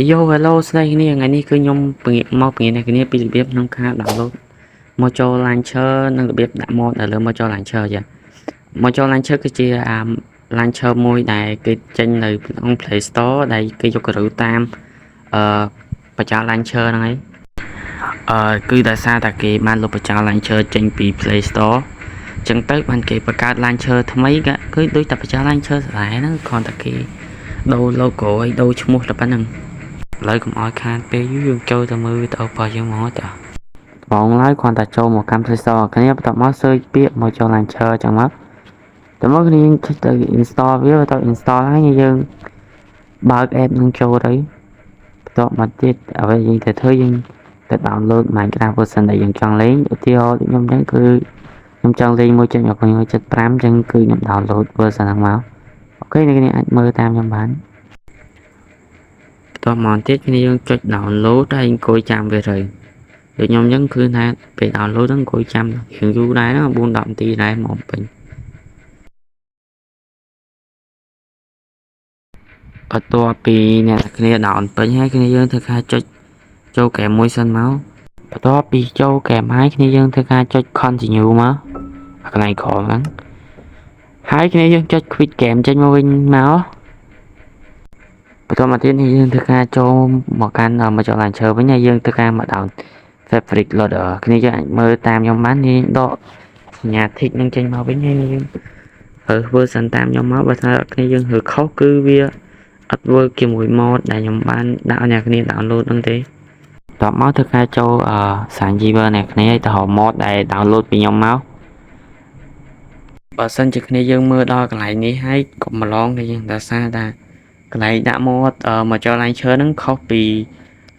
Yo hello ស្ដីគ្នាថ្ងៃនេះគឺខ្ញុំពង្រៀនមកពង្រៀនអ្នកគ្នាពីរបៀបក្នុងការ download Mojo Launcher និងរបៀបដាក់ mod នៅលើ Mojo Launcher ចា Mojo Launcher គឺជាអា launcher មួយដែលគេចេញនៅក្នុង Play Store ដែលគេយកគំរូតាមអឺបច្ចា launcher ហ្នឹងឯងអឺគឺដោយសារតែគេបានលុបបច្ចា launcher ចេញពី Play Store ចឹងទៅបានគេបង្កើត launcher ថ្មីក៏គឺដូចតែបច្ចា launcher ស្រែហ្នឹងគ្រាន់តែគេដូរ logo ហើយដូរឈ្មោះតែប៉ុណ្្នឹងឥឡូវកុំឲ្យខានពេលយូរយើងចូលទៅមើលវីដេអូរបស់យើងមកតើបងឡើយគ្រាន់តែចូលមកកាន់ Play Store គ្នាបន្ទាប់មក search ពាក្យមកចូល launcher ចឹងមកតើមកគ្នាយើងចុចទៅ install វាបន្ទាប់ install ហើយយើងបើក app នឹងចូលទៅបន្ទាប់មកទៀតអ្វីយើងត្រូវធ្វើយើងទៅ download Minecraft version ដែលយើងចង់លេងឧទាហរណ៍ដូចខ្ញុំចឹងគឺខ្ញុំចង់លេង1.1.75ចឹងគឺខ្ញុំ download version ហ្នឹងមក OK អ្នកគ្នាអាចមើលតាមខ្ញុំបានបន្ទាប់មកទៀតគ្នាយើងចុច download ហើយអង្គុយចាំវាទៅដូចខ្ញុំចឹងគឺថាពេល download ហ្នឹងអង្គុយចាំរៀងយូរដែរហ្នឹង4 10នាទីដែរមកពេញបន្ទាប់ពីអ្នកគ្នា down ពេញហើយគ្នាយើងធ្វើការចុចចូលហ្គេមមួយសិនមកបន្ទាប់ពីចូលហ្គេមហើយគ្នាយើងធ្វើការចុច continue មកកន្លែងក្រោមហ្នឹងហើយគ្នាយើងចុច quit game ចេញមកវិញមកបន្តមកទៀតនេះយើងធ្វើការចូលមកកាន់មកចូល launcher វិញហើយយើងធ្វើការមក down fabric loader គ្នាយើងអាចមើលតាមខ្ញុំបាននេះដកសញ្ញា tick នឹងចេញមកវិញហើយយើងរើស version តាមខ្ញុំមកបើថាគ្នាយើងរើខុសគឺវាអត់ work ជាមួយ mod ដែលខ្ញុំបានដាក់ឲ្យអ្នកគ្នា download ហ្នឹងទេតបមកធ្វើការចូលអឺសាញ Giver អ្នកគ្នាឲ្យទៅរក mod ដែល download ពីខ្ញុំមកបើសិនជាគ្នាយើងមើលដល់កន្លែងនេះហើយកុំម្លងទេយើងដោយសារតែកន្លែងដាក់ mod មកចូល launcher ហ្នឹងខុសពី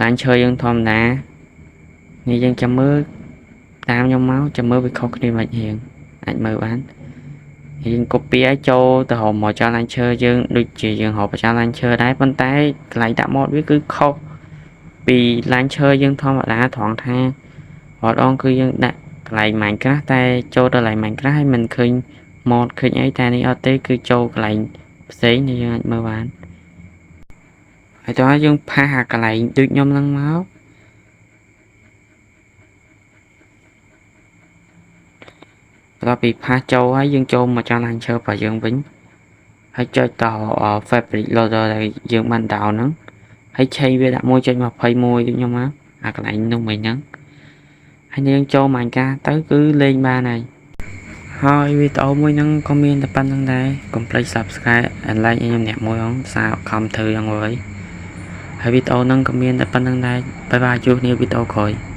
launcher យើងធម្មតានេះយើងចាំមើលតាមខ្ញុំមកចាំមើលវាខុសគ្នាមិនរៀងអាចមើលបានយើង copy ឲ្យចូលទៅរកមកចោល launcher យើងដូចជាយើងរកបញ្ចោល launcher ដែរប៉ុន្តែកន្លែងដាក់ mod វាគឺខុសពី launcher យើងធម្មតាត្រង់ថារាល់ដងគឺយើងដាក់កន្លែង Minecraft តែចូលទៅកន្លែង Minecraft ហើយមិនឃើញ mod ឃើញអីតែនេះអត់ទេគឺចូលកន្លែងផ្សេងនេះយើងអាចមើលបានហើយតោះយើង paste អាកន្លែងដូចខ្ញុំហ្នឹងមកបន្ទាប់ពី paste ចូលហើយយើងចូលមកចង់ launcher របស់យើងវិញហើយចុចត fabric loader ដែលយើងបាន down ហ្នឹងហើយឆេងវាដាក់1.21ដូចខ្ញុំមកអាកន្លែងនោះមិញហ្នឹងហើយយើងចូល Minecraft ទៅគឺលេងបានហើយហើយវីដេអូមួយហ្នឹងក៏មានតែប៉ុណ្្នឹងដែរកុំភ្លេច Subscribe and like ឲ្យខ្ញុំអ្នកមួយផងសារខំធ្វើយ៉ាងហើយហើយវីដេអូហ្នឹងក៏មានតែប៉ុណ្្នឹងដែរ bye bye ជួបគ្នាវីដេអូក្រោយ។